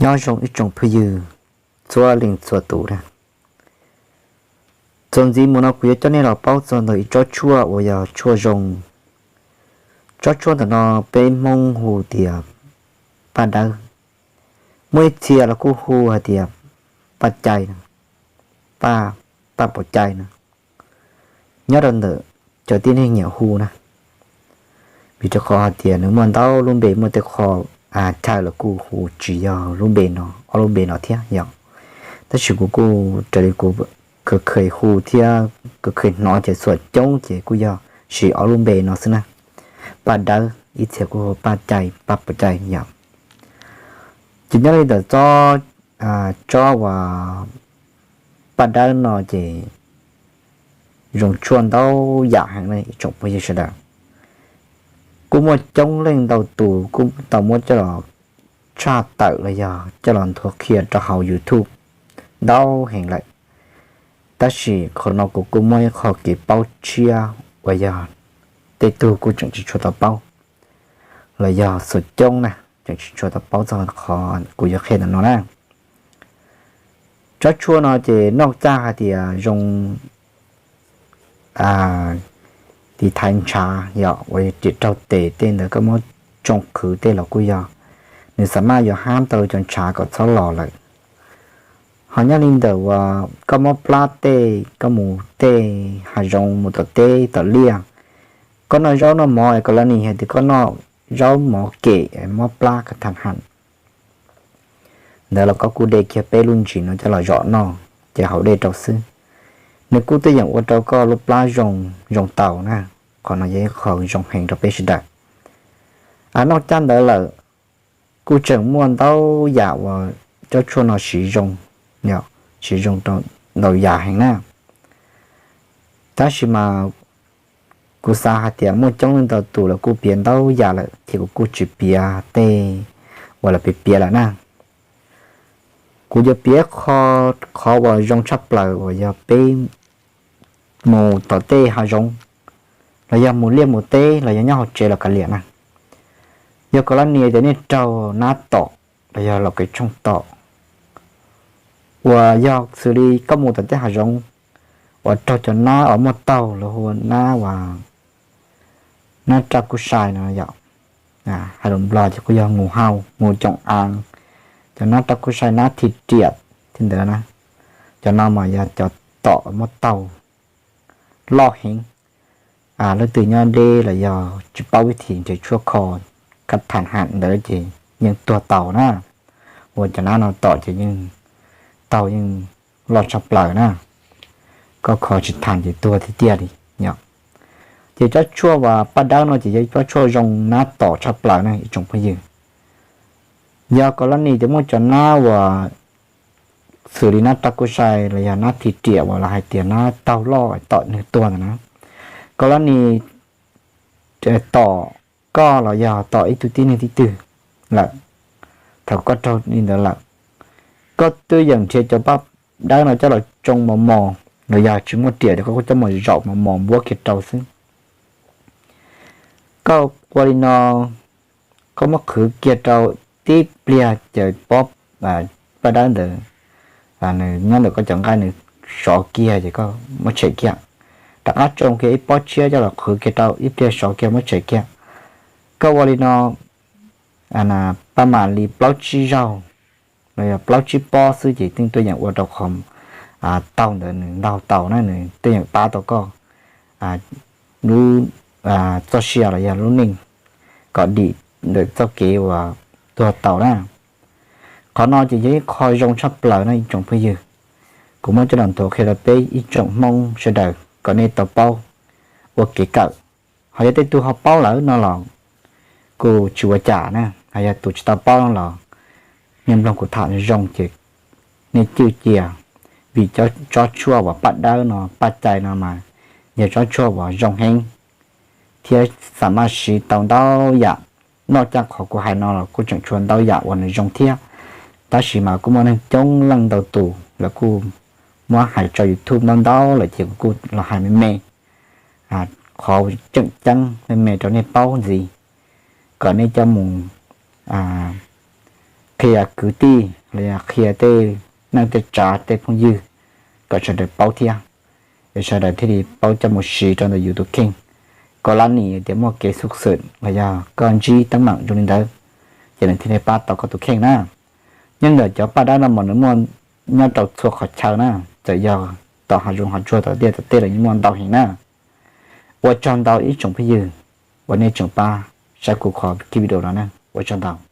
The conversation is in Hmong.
Nyob zoo ib tsoom phooj ywg txhua leej txhua tus na. Txuas ntxiv mus no kuv yuav coj nej los paub txog ntawm ib tsob tshuaj uas yog tshuaj zoo. Tsob tshuaj ntawm no peb Hmoob hu tias paj dawb, muaj ib txhia los kuj hu hais tias paj cai, paj, paj pov cai na, nyob rau ntawm cov tib neeg nyiam hu na. Vim rau qhov hais tias nws muaj ntau lub npe, muaj tej qho chaw los kuj hu tsis yog lub npe no, ob lub npe no thiab yom. Tab sis kuv kuj raws li kuv kheev hu thiab kheev hnov ces xuam coob ces kuj yog siv ob lub npe no xwb na, paj dawb, ib txhia kuj hu paj cai, paj pov cai yom. Ces nyob li ntawm tsob, tsob uas paj dawb no ces zoo tshuaj ntau yam heev ne ib tsoom phooj ywg sawv daws. Kuj muaj coob leej ntau tus kuj tau muab coj los tshaj tawm los yog coj los nthuav qhia rau hauv YouTube ntau heev lawm. Tab sis qhov no kuv kuj muaj ib qho kev paub tshiab uas yog tej tug kuj tseem tsis tshua tau paub los yog xuam coob na, tseem tsis tshua tau paub txog qhov kuv yuav qhia ntawm no na. Tsob tshuaj no ces noj caj hais tias zoo tiv thaiv ntshav yom, uas riam raug tes tej ntawd koj muab tsoo qhwv tej los kuj yog, nws xam maj yuav hab tau cov ntshav kom txhob los lawm. Ho nyob li ntawm uas koj mob plab tej, koj mus tej hav zoov mus tom teb tom liaj, koj noj zaub noj mov kom la nis hais tias koj noj zaub mov kem mob plab ka tham ham ntawd los koj kuj de kiag peb lub ntsis no coj los zom noj ces haus dej rau xwb. Nws kuj twb yeem ua rau koj lub plab zoo, zoo tau na. Qhov no yog ib qho zoo heev rau peb sawv daws. Noj caj ntawd lawm, kuj tseem muaj ntau yam uas tsob tshuaj no siv zoo, siv zoo ntau yam heev na. Tab sis mas kuv xav hais tias muaj coob leej ntau tus lawv kuj piav ntau yam lawm ces kuv kuj tsis piav tej uas lawv piav piav lawm na. Kuv yuav piav qho, qhov uas zoo tshaj plaws uas yog peb mus tom tej hav zoov los yog mus liaj mus teb los yog nyob hauv tsev los kav liam na. Yog kom la nis tias nej raug nab tom los yog laum kev tshooj tom, uas yog xws li koj mus tom tej hav zoov uas raug cov nab uas muaj taug los hu ua nab, nab raj kuj sai no yom. Hais lus Nplog ces kuj yog ngu hau, ngu coom av, cov nab raj kuj sai, nab thi riam tej ntawd na. Cov no mas yog cov tom muaj taug loj heev. Leej twg nyob deb los yog tsis paub vib thim nrhiav tshuaj kho kaj tham ham ntawd ces yeej tuag tau na. Ua cov nab no tom ces yeej taug yeej loj tshaj plaws na. Koj kho tsis tham ces tuag tiag tiag li yom. Ces tsob tshuaj uas paj dawb no ces yog ib tsob tshuaj zoo nab tom tshaj plaws na ib tsoom phooj ywg. Yog kom la nis ces muaj cov nab uas xws li nab raj kuj sai los yog nab thi riam uas lawv hais tias nab taug loj tom nws tuag ntawd na. Kom la nis tom koj los yog tom ib tug tib neeg tib twg lawm, thaum koj raug li ntawd lawm, koj twb yeem nrhiav cov paj dawb no coj los tsoo mos mos los yog tsis muaj riam ces koj kuj coj mus zaum mos mos npuab kiag rau xwb. Koj ua li no, koj muab qhwv kiag rau tib pliag ces pob paj dawb ntawd nws nyob ntawm koj cov nqaij nws sov kiag ces koj muab tshem kiag. Rov qab tsoo kiag ib pob tshiab coj los qhwv kiag rau ib pliag sov kiag muab tshem kiag. Koj ua li no paj mam li plaub tsib zaug los yog plaub tsib pob xwb ces yeej tuaj yeem ua rau qhov taug ntawd nws ntaug tau na, nws tuaj yeem pab tau koj lub txoj sia los yog lub neej kom dim ntawm txoj kev uas tuag tau na. Qhov no ces yog ib qho zoo tshaj plaws na ib tsoom phooj ywg. Kuv muab coj los nthuav qhia rau peb ib tsoom Hmoob sawv daws kom nej tau paub ua kev kawm. Ho yog tej tug ho paub lawm no los kuj tsis ua cas na, ho yog tus tsis tau paub no los nej mloog kuv tham zoo ces nej cwj cia, vim tsob tshuaj uas paj dawb no, paj cai no mas yog tsob tshuaj uas zoo heev thiab xam maj siv tau ntau yam. Noj caj qhov kuv hais no los kuj tseem tshuav ntau yam uas nws zoo thiab, tab sis mas kuj muaj neeg coob leej ntau tus lawv kuj muab hais tso YouTube ntau ntau lawm ces kuv kuj los hais me me qhov tseem ceeb me me rau nej paub ntxiv, kom nej coj mus, qhia kwv tij los yog qhia tej neej tej tsav tej phooj ywg kom sawv daws paub thiab, es sawv daws thiaj li paub coj mus siv rau ntawm yus tus kheej. Koj lab nim tias muaj kev xub xwm los yog koj ntsib teeb meem zoo li ntawd, ces nws thiaj li pab tau koj tus kheej na. Nyob ntawm cov paj dab no mas nws muaj nyob rau txhua qhov chaw na, txawm yog tom hav zoov hav tsuag tom tiaj tom teb los yeej muaj ntau heev na. Ua tsaug ntau ib tsoom phooj ywg uas nej tseem pab saib kuv qhov video no na, ua tsaug ntau.